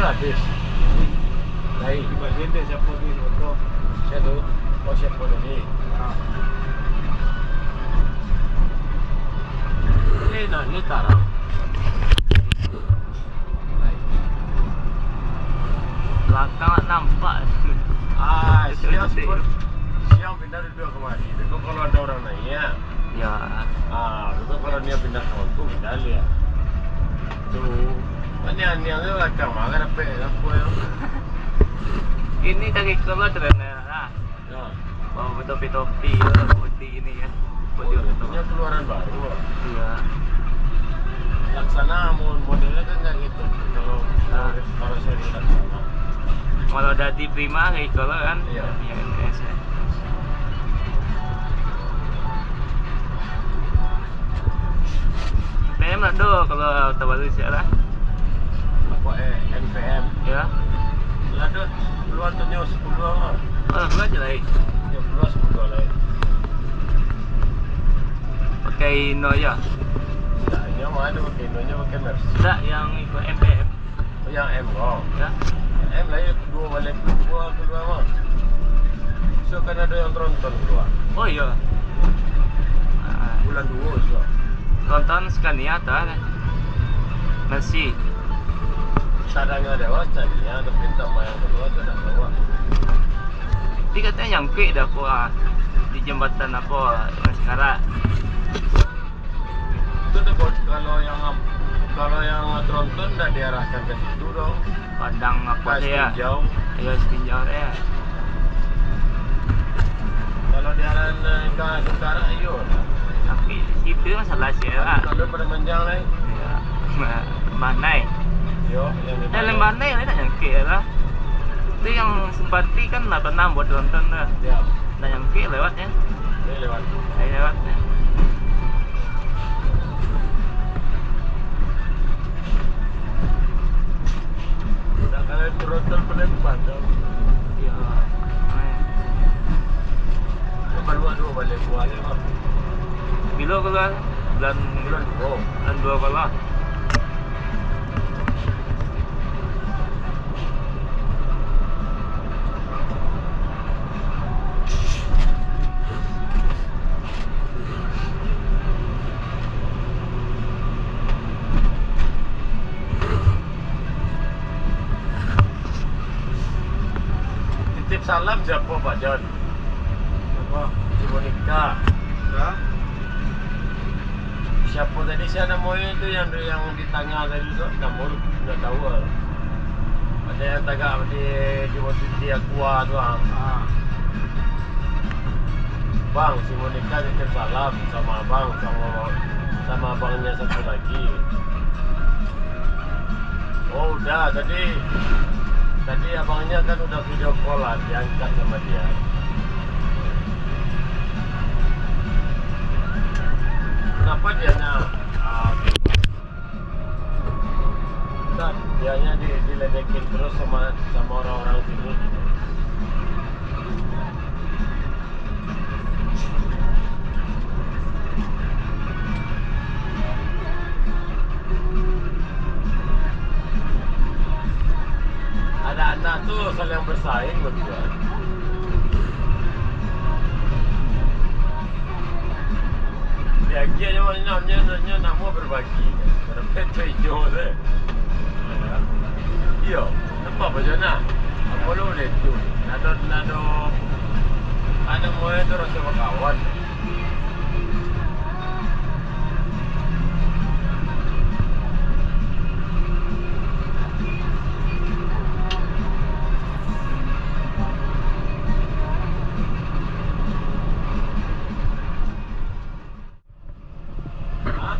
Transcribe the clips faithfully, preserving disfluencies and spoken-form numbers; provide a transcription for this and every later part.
Habis. Lain. Di bagian dia siapa dia, siapa tu? Siapa tu? Oh, siapa tadi? Ha. Eh, nah, ni tarang. Belakang nak nampak. Ah, siang, siang pindah duduk kamari. Besok kalau ada orang naiak. Ya. Ah, besok kalau dia pindah ke waktu, pindah lihat. Tu, banyak niang tu belakang mah, kan dapek lampu yang. Ini dari keluar trainer lah. Ya. Bawa topi-topi, ya, putih ini, ya. Putih. Oh, itu punya keluaran baru, ah. Iya. Laksana mo-, modelnya kan kayak gitu. Kalau, nah, kalau seri Laksana. Kalau dari Prima kayak gitu kan? Iya. Iya, M S ya. P M lah do, kalau Kota Baru siap lah. Apa, eh, M P M? Ya. Lah do, keluar tu nyo sepuluh lah. Oh, keluar je lah, eh. Nyo keluar sepuluh lah, eh. Pakai Ino aja. Tak, nyo mana pakai Ino, nyo pakai Mercy. Tak, yang ikut M P M. Oh, yang M ko. Ya. M lah, ya, kedua balik, kedua keluar mah. So, kan ada yang Tronton keluar. Oh, iya. Ah. Bulan dua, so. Tronton Scania tu, kan? Mercy. Sadang ada, wah, Scania, tapi tambah yang kedua tu dah keluar. Dia katanya nyangkut dah, apa, ah, di jambatan apa, yang sekarat. Itu tu, kalau yang, kalau yang Tronton ndak diarahkan ke situ doh. Padang apa tu ya? Setinjau. Ya, Setinjau tu ya. Kalau diarahkan ke utara, iyo. Tapi itu masalah sih lah. Kalau pada manjang lah. Ya. Banai. Yo, yang di dalam Banai lah nak nyangkut lah. Itu yang simpati kan lah pernah buat Tronton tu. Ya. Nak nyangkut lewatnya. Ini lewat. Ini lewatnya. Udah kayak Tronton Palembang, tau. Iya. Kaluar dua balik, buahnya, Bang. Bilo kaluar? Bulan, bulan dua. Bulan dua kaluar. Titip salam siapa, Pak Jon? Siapa? Si Monica. Hah? Siapa tadi, siapa namanya itu yang, yang di tangah tadi tu? Nama lu ndak tahu lah. Ada yang tagak di, di, di Aqua tu, ah. Ah. Bang, si Monica titip salam sama abang, sama, sama abangnya satu lagi. Oh, udah, tadi, tadi abangnya kan udah video call lah, diangkat sama dia. Kenapa dianya, ah, Bentar, dianya di, diledekin terus sama, sama orang-orang sini. Anak-anak tu saling bersaing, betul. Diagiah nyo, nyo, nyo, nyo nak mau berbagi. Pada peto ijo tu. Iyo, nampak macam mana? Apo lu boleh tu? Nado, nado, ado mulai tu rasa bakawan. Hah?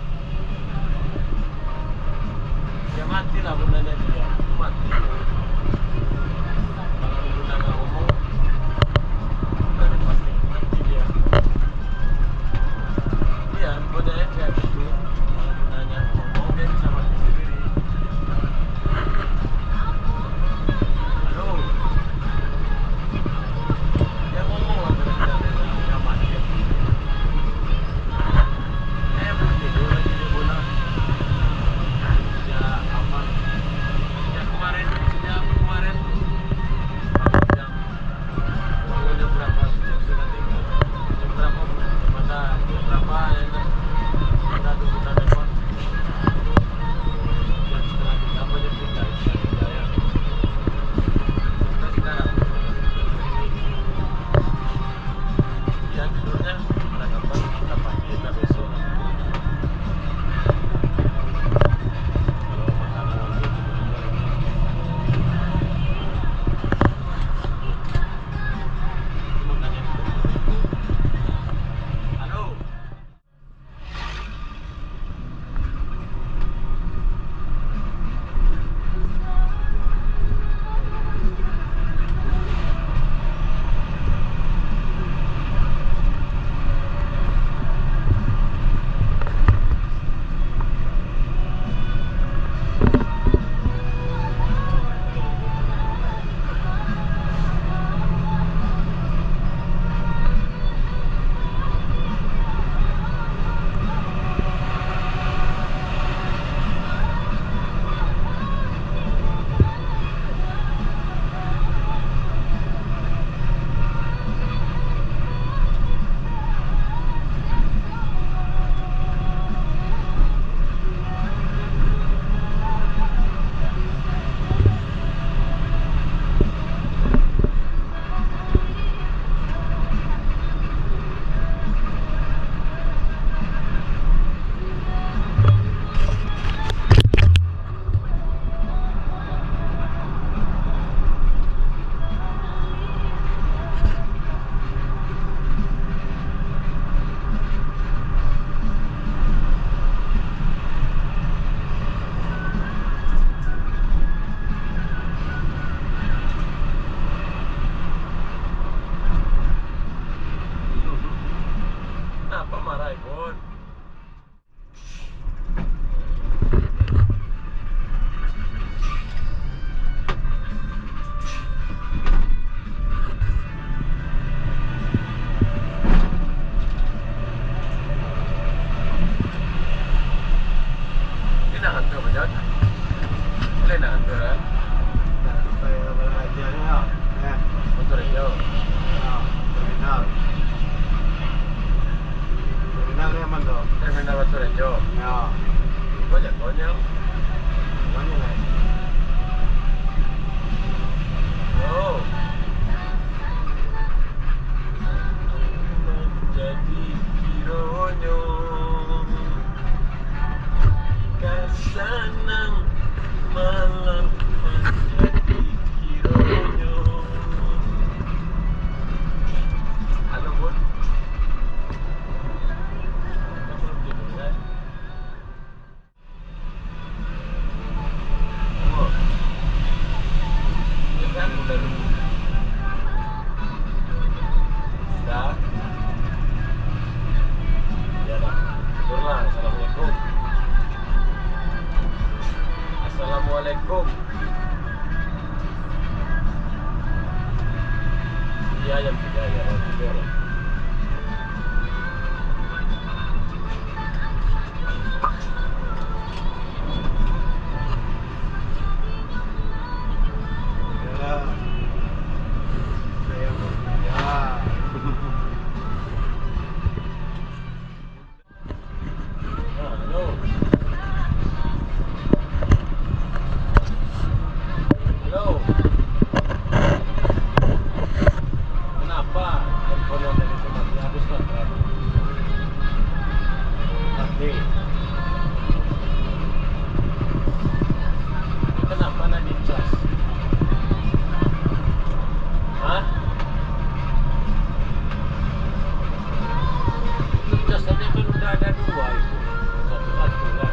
Ya, matilah bundanya dia. Mati. Kalau bunda nggak ngomong, udah pasti mati dia. Ayam tiga, ayam tiga. Ah, halo. Halo. Kenapa handphone yang tadi tu mati? Habis baterai. Mati. Kenapa nak dicas? Hah? Itu cas saja kan udah ada dua itu. Satu-satu lah.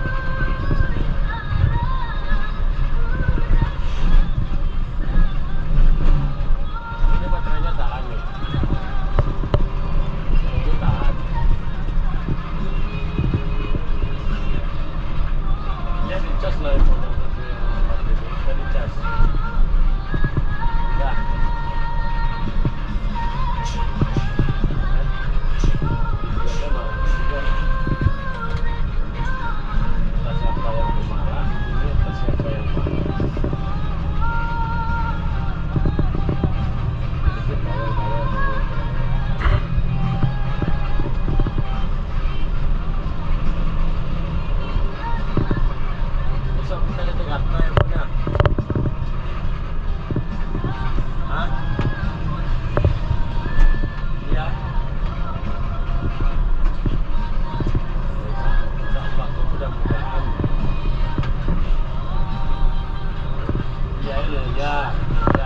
Ini baterainya tahan nih. Ini tahan. Dia dicas lah itu. Dia dicas. Udah. Hah? Iya. Insya Allah, mudah-mudahan. Iya, iya, iya.